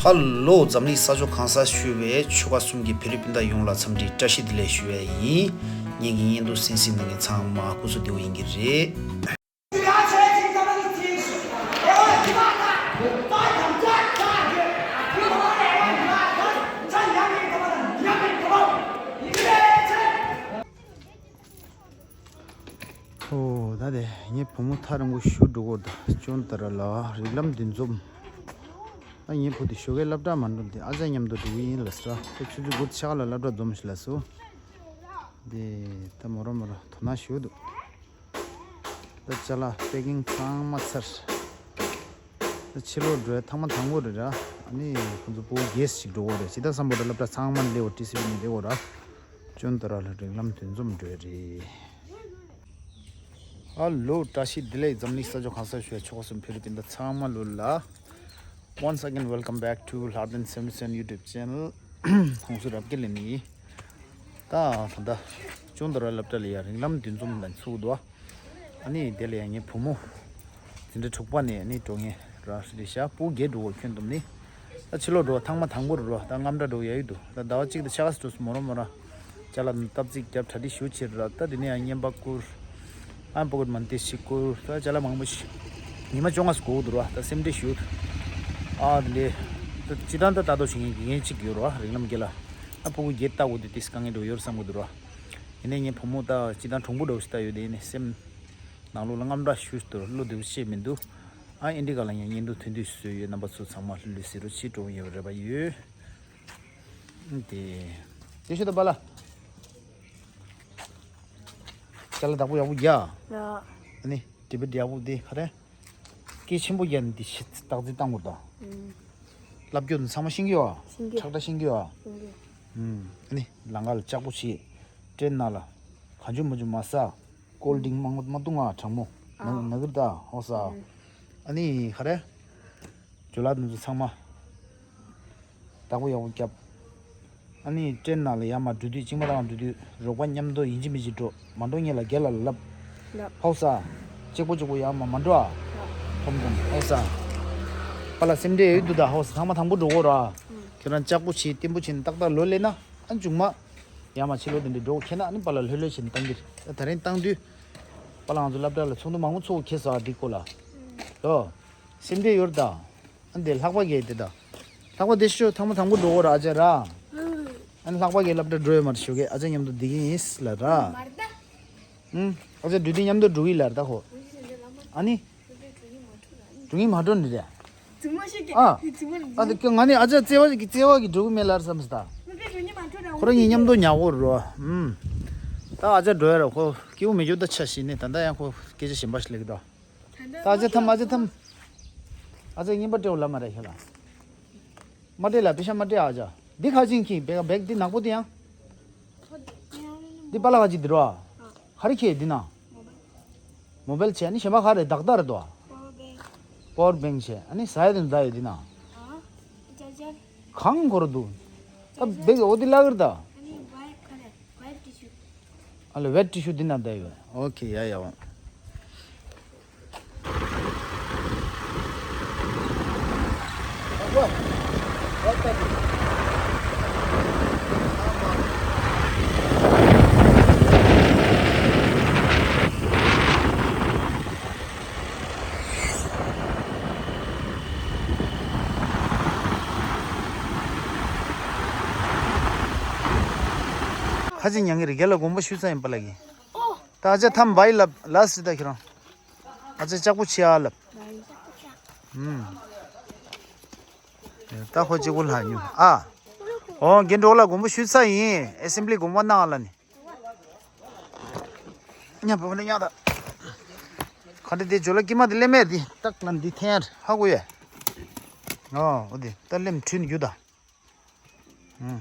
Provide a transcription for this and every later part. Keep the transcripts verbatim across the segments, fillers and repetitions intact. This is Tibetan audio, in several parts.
ཧ་ལོ། འཛམ་གླིང་ས་ཕྱོགས་གང་སར་བཞུགས་པའི་ཆོལ་ཁ་གསུམ་གྱི་བོད་རིགས་སྤུན་ཟླ་ཡོངས་ལ་འཚམས་འདྲི་བཀྲ་ཤིས་བདེ་ལེགས་ཞུ་བ་ཡིན། ངེད་ཀྱི་བརྙན་ཐུང་གསན་གཟིགས་གནང་མཁན་ཚང་མ་སྐུ་གཟུགས་བདེ་པོ་ཡིན་གྱི་རེད། ཨོ། ད་དེ་ངའི་བུ་མོ་ཐག་རིང་པོ་བཞུགས་འགྲོ་གི་ཡོད། ད་ཅོན་ཏ་ར་ལ་རིགས་ལམ་འདུ་འཛོམས། ད་ངའི་བུ་དེ་ཞོགས་ཀས་སློབ་གྲྭ་མ་འགྲོ། དེ་ཨ་ཅག་མཉམ་དུ་འགྲོ་གི་ཡིན་ལབ་སོང་། ད་ཆུ་ཚོད་དགུ་ཕྱེད་ཀ་ལ་སློབ་གྲྭ་འཛོམས་ཤིག་ལབ་སོང་། དེ་ད་མོ་རང་མོ་རང་དོ་སྣང་ཞུ་འདུག་ད་ཅ་ལག་པེ་ཀིང་ཚང་མ་ཚར། ད་ཕྱི་ལོགས་འགྲོ་ཡ་ཐེངས་མ་དང་པོ་རེད་ར། ཨ་ནི་ཁོང་ཚོ་སྤུ་གུ་བརྒྱད་ཅིག་འགྲོ་གི་རེད། ཇི་ལྟར་བསམ་པ་རེད། སློབ་གྲྭ་ཚང་མ་སླེབས་འོ། ཏི་སི་བི་ནས་སླེབས་འོ་ར། ཅོན་ཏ་ར་ལ་རིགས་ལམ་འདུ་འཛོམས་འགྲོ་ཡ་རེད། ཧ་ལོ། བཀྲ་ཤིས་བདེ་ལེགས། འཛམ་གླིང་ས་ཕྱོགས་གང་སར་བཞུགས་པའི་ཆོལ་ཁ་གསུམ་བོད་རིགས་སྤུན་ཟླ་ཚང་མ་ལོ་ལ། Once again, welcome back to Hlaren seventy-seven YouTube channel. ཧོང་སུ་རབ་རྒྱས་ལས་ནི། ད་ད་ལྟ་ཅོན་ཏ་ར་སློབ་གྲྭ་ལ་ཡ་རིགས་ལམ་འདུ་འཛོམས་དང་ཚུགས་འདུག་ཨ་ནི་དེ་ལ་ཡ་ངའི་བུ་མོ་འཛིན་གྲྭ་དྲུག་པ་ནས་ནི་འགྲོ་མཁན་ར་རེད་ཤག་སྤུ་གུ་བརྒྱད་འགྲོ་གི་ཡོད། ཁྱོན་བསྡོམས་ནི། ད་ཕྱི་ལོགས་འགྲོ་བ་ཐེངས་མ་དང་པོ་རེད་རོ། ད་རྔམ་སྐྲག་འགྲོ་གི་ཡོད་འདུག་ད་ཟླ་བ་གཅིག་དང་ཕྱེད་ཀ་ཙམ་འགྲོ་སོང་། མོ་རང་མོ་རང་ཅ་ལག་སྟབས་ཚིག་རྒྱབ་གྲ་སྒྲིག་ཞུ་བྱེད་ར། ད་དེ་ནས་ཡང་རྔན་པ་བསྐུར། ཨ་པོ་ཀེཊ་མ་ཎི་ཏོག་ཙམ་བསྐུར། ད་ཅ་ལག་མང་པོ་ཞིག་ཉི་མ་བཅོ་ལྔ་ཙམ་འགོར་གི་འདུག་ར། ད་སེམས་ཁྲལ་ཞུ། ཨ་དེ་ལས་ད་སྤྱིར་བཏང་ད་ལྟ་རྟོག་ཞིག་ངེས་ཀྱི་ངེས་གཅིག་ཡོད་ར། རིགས་ལམ་དགེ་ལ། ཨ་སྤུ་གུ་བརྒྱད་ལྟ་དགོས་དུས་ཏིས་དཀའ་ངལ་འགྲོ་ཡོད་བསམ་གི་འདུག་ར། ཡིན་ནའི་ངའི་བུ་མོ་ད་སྤྱིར་བཏང་གྲུང་པོ་འདྲ་བོ་ཞིག་ལྟ་ཡོད་དེ། ཡིན་ནའི་སེམས་ནང་ལོགས་ལ་རྔམ་སྐྲག་ཞུ་འདུག་བློ་བདེ་པོ་བྱས་མི་འདུག་ཨ་ཨིན་ཌི་ཀ་ལ་ཡང་བརྙན་ཐུང་ཐུང་ཐུང་བཟོས་ཡོད། རྣམ་པ་ཚོ་ཚང་མ་ལྷོད་ལྷོད་གཟིགས་རོགས་བྱེད། སྤྲོ་པོ་ཡོད་པའི་རེ་བ་ཡོད། དེ། དེ་ཤོད་དང་པཱ་ལགས། ཅ་ལག་བདག་པོ་ཡག་པོ་རྒྱག་ཡ། ཨ་ནི་དེ་བི་ཌི་ཡག་པོ་དེ་ག་རེ། སྐད་ཆེན་པོ་རྒྱག་ནས་དེ་ཤི་རྟགས་རྩིས་བཏང་དགོས་དང་། ཨུམ། ལབ་རྒྱུ་ཚང་མ་ཤེས་ཀྱི་ཡོད། ཤེས་ཀྱི། ཁྲག་ཁྲག་ཤེས་ཀྱི་ཡོད། ཤེས་ཀྱི། ཨུམ། ཨ་ནི་ལམ་ཁ་ལ་ལྕགས་པོ་བྱེད། ཀྲེན་ནང་ལ་གང་བྱུང་མང་བྱུང་མ་ཟ། ཀོལ་ཌི་རིང་མང་པོ་མ་བཏུང་ང་། གྲང་མོ། ཨ། ན་ན་གི་རེད་ད། ཧོ་ས། ཨུམ། ཨ་ནི་ག་རེ། ཇོ་ལགས་དེ་ཚོ་ཚང་མ་བདག་པོ་ཡག་པོ་རྒྱབ། ཨ་ནི་ཀྲེན་ནང་ལ་ཡར་མར་འགྲོ་དུས། གཅིག་མ་རང་འགྲོ་དུས་རོགས་པ་མཉམ་དུ་ཡིན་གཅིག་མིན་གཅིག་འགྲོ། མ་འགྲོ་མཁན་ལ་རྒན་ལགས་ལ་ལབ། ལབ། ཧོ་ས། གཅིག་པོ་གཅིག་པོ་ཡར་མར་མ་འགྲོ་ཨ། ལབ། ཁོམ་ཁོམ། ཧོ་ས། པཱ་ལགས་སེམས་ཁྲལ་ཡོད་འདུག་ད། ཧོ་ས། ཚང་མ་དང་པོ་འགྲོ་དགོས་ར། ཨུམ། ཁྱེད་རང་ལྕགས་པོ་བྱེད། བརྟན་པོ་བྱེད་ནས་ཏག་ཏག་ལོག་སླེབས་ན། ཨ་མཇུག་མ་ཡར་མར་ཕྱི་ལོགས་དེ་འདྲ་འགྲོ་ཁྱེད་ན། ཨ་ནི་པཱ་ལགས་ལྷོད་ལྷོད་བྱས་ནས་བཏང་གི་རེད། ད་ད་རིང་བཏང་དུས་པཱ་ལགས་ང་ཚོ་སློབ་གྲྭ་ལ་ཚོགས་འདུ་མང་པོ་ཚོགས་ཁེལ་སོང་ཨ། འདི་སྐོར་ལ། ཨོ། སེམས་ཁྲལ་ཡོད་ད། ཨ་འདི་ལྷག་པ་གས་དེ་ད། ལྷག་པ་དེ་ཤོ་ཐང་མ་དང་པོ་འགྲོ་གོ་ར་ཨ་ཅག་ར། ཨ་ནི་ལྷག་པ་གས་སློབ་གྲྭ་འགྲོ་ཡོད་མ་རེད། ཞོགས་ཀས་ཨ་ཅག་མཉམ་དུ་བསྡད་ཀྱི་ཡིན་ལབ་ར། ཨུང་། ཨ་ཅག་འགྲོ་དུས་མཉམ་དུ་འགྲོ་གི་ལབ་ར་ད་ཁོ། ཨ་ནི། འགྲོ་གི་མ་འགྲོ་ནི་རེད། ཨ། ཨ་དེ་ང་ནི་ཨ་ཅག་བརྩེ་བ་གི་བརྩེ་བ་གི་འགྲོ་གི་མེད་ལབ་བསམ་སོང་ད། ཁོ་རང་གཉིས་མཉམ་དུ་ཉལ་གོ་ར། ཨུང་། ད་ཨ་ཅག་འགྲོ་ཡ་ར་ཁོ་སྐྱིད་པོ་མེད་རྒྱུ་ད་ཆ་ཞིག་ནས། ད་ལྟ་ཡང་ཁོ་སྐད་ཆ་གཞན་པ་ཞིག་ལབ་ཀྱི་འདུག་ད་ཨ་ཅག་ཐམ། ཨ་ཅག་ཐམ། ཨ་ཅག་རྔན་པ་སྤྲད་འོ་ལབ་མ་རེད་ཁྱེད་ལ། མ་སྤྲད་ལ། པེ་ཤ་མ་སྤྲད་ཨ་ཅག་འདི་ཁ་ཅིང་ཁྱི་བེག་བེག་འདི་ནག་པོ་འདི་ཡང་། འདི་པཱ་ལགས་ཁ་ཅིག་འདི་རོ། ག་རེ་ཁྱེད་འདི་ན། མོ་བེལ་བྱས། ཨ་ནི་གཞན་པ་ག་རེ་དག་དག་རེད་དོ། པ་ཝར་བེང་། པ་ཝར་བེང་བྱས། ཨ་ནི་ཟ་ཡ་དེ་ཚོ་ད་ཡོད་འདི་ན། གང་འཁོར་འདུག་ད་བེག་འོ་འདི་ལ་གིར་ད། ཨ་ལ་ཝེཊ་ཊི་ཤུ་འདི་ན་བསྡད་ཡོད། ཨོ་ཁེ། ཡ་ཡ་འོང་། ཁ་ཅིག་ཉན་གི་རེད། རྒན་ལགས་དགོངས་པ་ཞུས་ཚར་ཡིན་པ་ལགས་ཀྱིས། ད་ཨ་ཅག་ཐམ་བའི་ལབ་ལ་སི་ད་ཁྱེད་རང་། ཨ་ཅག་ལྕགས་པོ་ཆེ་ཨ་ལབ། ཨུམ། ད་ཁོ་གཅིག་པུ་ལྷག་ཉུང་ཨ། ཨོ་རྒན་འགྲོ་ལ་དགོངས་པ་ཞུས་ཚར་ཡིན། ཨེ་སེམ་བྷི་ལི་དགོངས་པ་གནང་ཨ་ལ་ནི། ཉ་པོ་ནི་ཉ་ད། ག་འདྲ་དེ་ཇོ་ལ་ཀི་མ་དེ་ལེ་མེར་དེ་ཏག་ལ་འདི་ཐེན་ཧ་གོ་ཡ། ཨོ་འོ་དེ་ད་ལེམ་ཁྲུན་རྒྱུ་ད། ཨུམ།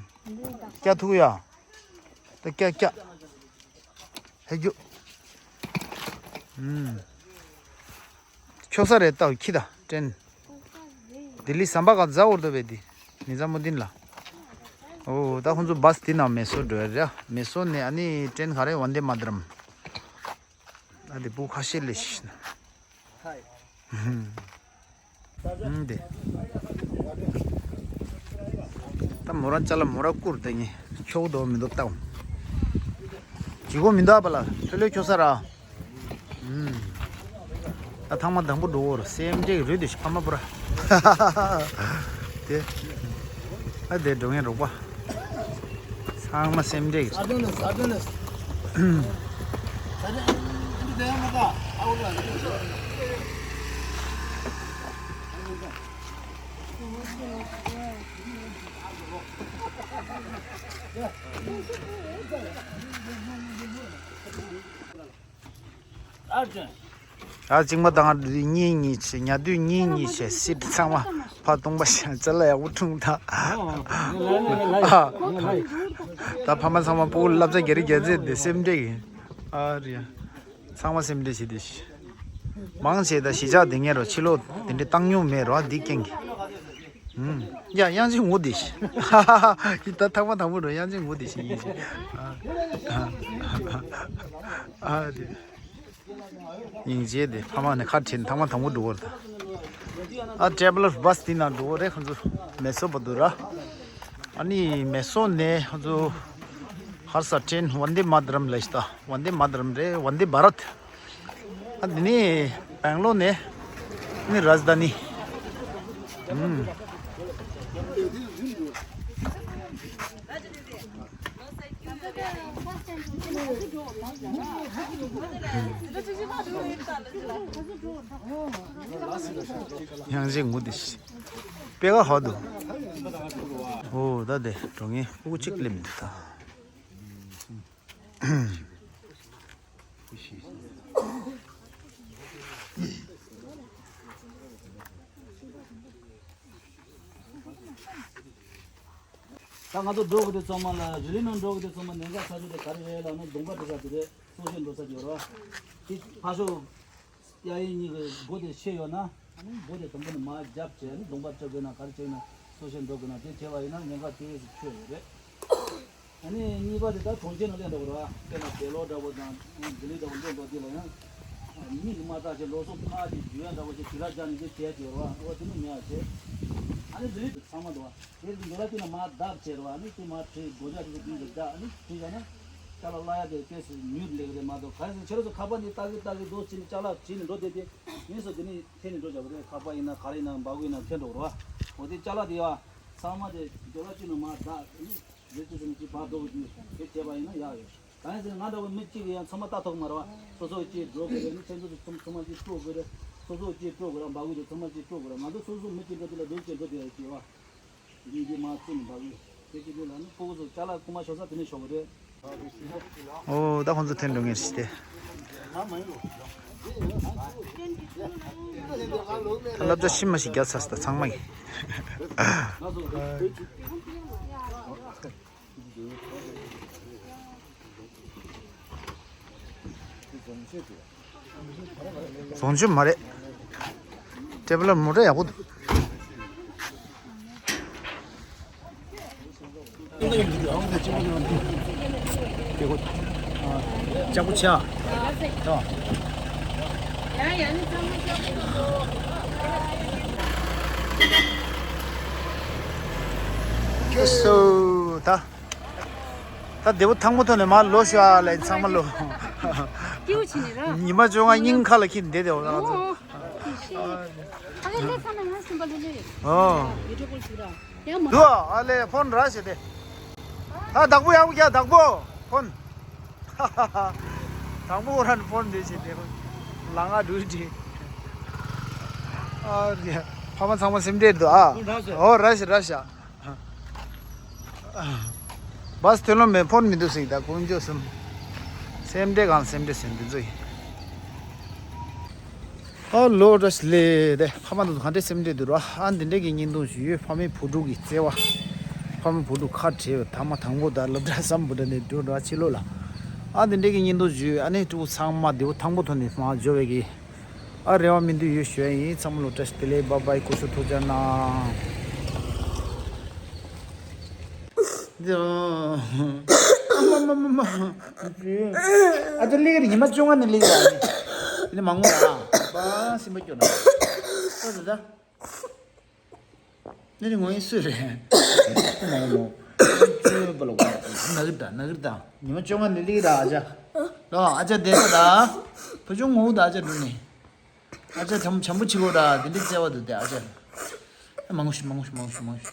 སྐྱ་ཐུག་ཡ། ད་སྐྱ་སྐྱ། ཧེ་རྒྱུ། ཨུམ། ཁྱོ་ས་རེད་ལྟ་བུ་ཁྱི་ད་ཀྲེན། ལྡི་ལི་ཟམ་པ་ག་ཛ་འོར་དོ་བས་དི། ནི་ཛ་མུ་དིན་ལ། ཨོ་ད་ཁོང་ཚོ་བཱས་དེ་ནང་མེ་སོར་འགྲོ་ཡ་རེད། མེ་སོར་ནས་ཨ་ནི་ཀྲེན་ག་རེ་ཝན་དེ་མ་དི་རམ། ཨ་དེ་བུ་ཁ་ཤས་ལས་ཤི་ན། ཧུམ་དེ། མོ་རང་ཅ་ལག་མོ་རང་བསྐུར་དེ་ངས་ཁྱོག་དོ་མི་འདུག་བཏང་། ཇི་གོ་མི་འདུག་པ་ལ་ལྷོད་ལྷོད་ཁྱོག་ས་ར། ཨུམ། ད་ཐང་མ་དང་པོ་འགྲོ་བོར་སེམས་ཁྲལ་རུལ་དུ་ཕ་མ་པོ་ར། དེ། ཨ་དེ་འགྲོ་ངན་རོགས་པ། ཚང་མ་སེམས་ཁྲལ་གྱི། ཨ་གཅིག་མ་དང་གཉིས་གཉིས་བྱས་ཉལ་དུས་གཉིས་གཉིས་བྱས་སྲིད་ཚང་མ་ཕ་སྟོང་པ་ཞིག་ཅ་ལག་ཡག་པོ་འཁྲུངས་ད། ཨ། ད་ཕ་མ་ཚང་མ་སྤུ་གུ་བསླབ་བྱ་སྒེར་སྒེར་རྩེད་དེ་སེམས་ཁྲལ་གྱི། ཨ་རེད། ཚང་མ་སེམས་ཁྲལ་བྱེད་དེ་ཤི། མང་ཆེ་ད་གཞིས་ཆགས་དེ་ངེད་རོ་ཕྱི་ལོགས་དེ་འདྲའི་བཏང་མྱོང་མེད་རོ་འདི་རྐྱེན་གྱིས། ཨུམ། ཡ་དབྱངས་ཅན་ངུ་དེ་ཤི། ཡི་ད་ཐག་མ་དང་པོ་རོ་དབྱངས་ཅན་ངུ་དེ་ཤི་ཡིན་ཤི། ཨ་དེ། སྙིང་རྗེ་དེ་ཕ་མ་ནས་ཁ་བྲལ་ཐག་མ་དང་པོ་འགྲོ་བར་ད། ཨ་ཊེ་བི་ལར་བྷ་སི་དེ་ནང་འགྲོ་བ་རེད་ཁོང་ཚོ་མེ་སོ་བར་དུ་ར། ཨ་ནི་མེ་སོ་ནས་ཁོང་ཚོ་ཧར་ས་ཊེན་ཝན་དེ་མ་ཏ་རམ་ལ་ཤི་ད། ཝན་དེ་མ་ཏ་རམ་རེད་ཝན་དེ་བྷ་རད། ཨ་འདི་ནི་བེང་ལོར་ནས་ནི་རཱ་ཇ་དྷཱ་ནི། ཨུམ། དབྱངས་ཅན་ངུ་དེ་ཤི། དཔེ་ག་ཧོ་དུ། ཨོ་ད་དེ་འགྲོ་ངེས་སྤུ་གུ་གཅིག་སླེབས་མི་འདུག་ད། ད་ང་ཚོ་འགྲོ་གི་དེ་ཚང་མ་ལ་རི་ལི་ནང་འགྲོ་གི་དེ་ཚང་མ་ཉེན་ཁ་ཆགས་ཀྱི་དེ་ག་རེ་རེད་ལབ་ན་གདོང་པ་འདྲ་ས་དེ་རེད། སྲོག་ཤིང་འགྲོ་ས་དེ་ཡོད་རེད་བ། དེ་ཕར་ཕྱོགས་གཡས་གཡོན་གཉིས་ཀྱི་སྒོ་དེ་ཕྱེ་ཡོད་ན་ཨ་ནི་སྒོ་དེ་དང་པོ་ནས་མར་རྒྱབ་བྱས་ཨ་ནི་གདོང་པ་བཅག་དགོས་ན་ག་རེ་བྱས་ན་སྲོག་ཤིང་འགྲོ་དགོས་ན་དེ་བྱས་པ་ཡིན་ན་ཉེན་ཁ་དེ་ཆོད་ཡོད་རེད། ཨ་ནི་གཉིས་པ་དེ་ད་གྲོང་ཁྱེར་ནང་སླེབས་འགྲོ་གི་རེད་བ། དཔེར་ན་བེ་ལོར་འདྲ་པོ་དང་ལྡི་ལི་འདྲ་པོ་སླེབས་འགྲོ་དུས་ལ་ཡང་མིག་གིས་མ་བལྟས་བྱས་ལོ་སོ་ཁ་ཅིག་འཇུ་ཡ་འདྲ་པོ་ཞིག་དྲི་ར་རྒྱག་ནས་དེ་བྱས་བྱས་རེད་བ། འོ་དེ་ནི་མེད་པ་བྱས། ཨ་ནི་ལྡི་ལི་ཚང་མ་འདུག་བ། དེ་འདོད་ལ་བལྟས་ན་མར་བརྡབ་བྱས་རེད་བ། ཨ་ནི་དེ་མར་བྲིས་སྒོ་ལྕགས་དེ་ཚོ་བརྒྱུད་ནས་བརྡབ་ཨ་ནི་བྲིས་བཞག་ན་ཅ་ལག་བརླག་ཡ་དེ་ཏོག་ཙམ་མྱུར་ལེགས་རེད་མ་གཏོགས་ག་རེ་ཟེར་ཁྱེད་རང་ཚོ་ཁ་པར་ནས་ལྟ་གི་ལྟ་གི་འདུག་ཅི་ནས་ཅ་ལག་བྲིས་ནས་འགྲོ་བསྡད་དེ་ངས་སོ་དེ་ནས་འཐེན་ནས་འགྲོ་བཞག་པ་རེད། ཁ་པར་ཡིན་ན་ག་རེ་ཡིན་ན་འབག་གི་ཡིན་ན་འཐེན་འགྲོ་གི་རེད་བ། འོ་དེ་ཅ་ལག་དེ་ཡ་ཚང་མ་དེ་འདོད་ལ་བལྟས་ན་མར་བརྡབ་ཨ་ནི། རེ་ཅི་ཙམ་ཅིག་བར་འགྲོ་དགོས་ཀྱི་དེ་བྱས་པ་ཡིན་ན་ཡག་ཡོད། གང་ཡིན་ཟེར་ན་ང་འདྲ་བོ་མི་གཅིག་གིས་ཡང་ཚང་མ་ལྟ་ཐུབ་མ་རེད་བ། སོ་སོ་གཅིག་འགྲོ་དགོས་རེད། ནི་ཁྱེད་ཚོ་ཚང་ཚང་མ་གཅིག་དཀྲོག་དགོས་རེད། སོ་སོ་གཅིག་དཀྲོག་དགོས་རེད། འབག་དགོས་དེ་ཚང་མ་གཅིག་དཀྲོག་དགོས་རེད། ང་ཚོ་སོ་སོ་མི་གཅིག་འགྲོ་དུས་ལ་འགྲོ་གཅིག་འགྲོ་དེ་ཡང་གཅིག་བ། འདི་འདི་མ་བརྩི་ནས་འབག་དགོས་དེ་གཅིག་དེ་ལ་ནི་ཕྲུ་གུ་ཚོ་ཅ་ལག་རྐུ་མ་ཤོར་ས་དེ་ནས་ཤོར་གི་རེད། ཨོ་ད་ཁོང་ཚོ་འཐེན་འགྲོ་ངེས་ཤི་སྟེ། ད་སློབ་གྲྭ་ཤི་མ་ཤི་རྒྱག་ཚར་སོང་ད་ཚང་མ་གི། བཟང་སྤྱོད་མ་རེད། ཊེབ་ལ་མོ་ཊ་ཡག་པོ་འདུག་ལྕགས་པོ་ཆ། ཀེ་སོ་ད། ད་བདེ་པོ་ཐང་མོ་ཐོག་ནས་མར་ལོ་ཤོག་ཨ་ལས་ཚང་མ་ལོ། སྐྱིད་པོ་བྱས་ནས་ར། ཉི་མ་བཅོ་ལྔ་སྙིང་ཁ་ལ་འཁྱེར་བསྡད་དེ་འོ་ང་ཚོ། ཨོ། ཨ་ལས་ལས་ཚང་མ་ཡང་སེམས་པ་ལྷོད་ལྷོད་རེད། ཨོ། བི་ཌིའོ་ཀོལ་བྱེད་ར། ཡང་མ། དུ་ཨ་ལས་ཕོན་ར་བྱས་ཏེ། ད་བདག་པོ་ཡག་པོ་རྒྱག་བདག་པོ་ཕོན། དང་པོ་ཁོ་རང་ཕོན་འདི་བྱས་ཏེ། ལང་ང་འགྲོ་གི་ཨ་རེད། ཕ་མ་ཚང་མ་སེམས་ཁྲལ་འདུག་ཨ། ཕོན་ར་བྱས། ཨོ་ར་བྱས་ར་བྱས། བཱས་ཐོན་ལམ་མེད་ཕོན་མི་འདུག་ཟེར་གྱི་ད་དཀོན་མཆོག་གསུམ། སེམས་ཁྲལ་གང་སེམས་ཁྲལ་ཟེར་འདི་ཚོ་ཡིན། ཨ་ལོ་བཀྲ་ཤིས་བདེ་ལེགས། ཕ་མ་དང་གང་འདྲ་སེམས་ཁྲལ་འདུག་ར། ཨ་འདི་འདྲ་གི་བརྙན་ཐུང་ཞུས་ཡོད། ཕ་མའི་བུ་ཕྲུག་གི་བརྩེ་བ། ཕ་མའི་བུ་ཕྲུག་ཁ་བྲལ་བའི་ཐ་མ་དང་པོ་ད་སློབ་གྲྭ་སམ་བྷོ་ཊ་ནས་འགྲོ་འགྲོ་ཕྱི་ལོགས་ལ། ཨ་འདི་འདྲ་གི་བརྙན་ཐུང་ཞུས་ཡོད། ཨ་ནི་ཕྲུ་གུ་ཚང་མ་བདེ་པོ་ཐང་པོ་ཐོག་ནས་མར་འབྱོར་བའི་གི། ཨ་རེ་བ་མི་འདུག་ཡོད་ཞུ་ཡ་ཡིན། ཚང་མ་ལོ་བཀྲ་ཤིས་བདེ་ལེགས། བཱའི་བཱའི། སྐུ་གཟུགས་ཐུགས་ཅག་གནང་། འདི་ཨ་མ་མ་མ་མ། ཨ་ཅག་སླེབས་ཀྱི་རེད། ཉི་མ་བཅོ་ལྔ་ནས་སླེབས་ཀྱི་རེད། ཨ་ནི་མ་ངུ་ཨ། པ་སེམས་པ་སྐྱོ་ན། ཨ་ད་ད། ནི་ངོ་ཡིན་སུ་རེད། མོ་མོ། ཅུ་པ་ལ་གོ། ན་གི་ད་ན་གི་ད། ཉི་མ་བཅོ་ལྔ་ནི་ལི་ད་ཨ་ཅག་ལོ་ཨ་ཅག་དེ་ད། བུ་ཆུང་ངོ་ད་ཨ་ཅག་འགྲོ་ནི། ཨ་ཅག་བྱམས་བྱམས་པོ་བྱེད་གོ་ད་དེ་འདྲ་བརྩེ་བ་འདུག་དེ་ཨ་ཅག་མང་ཤུ་མང་ཤུ་མང་ཤུ་མང་ཤུ།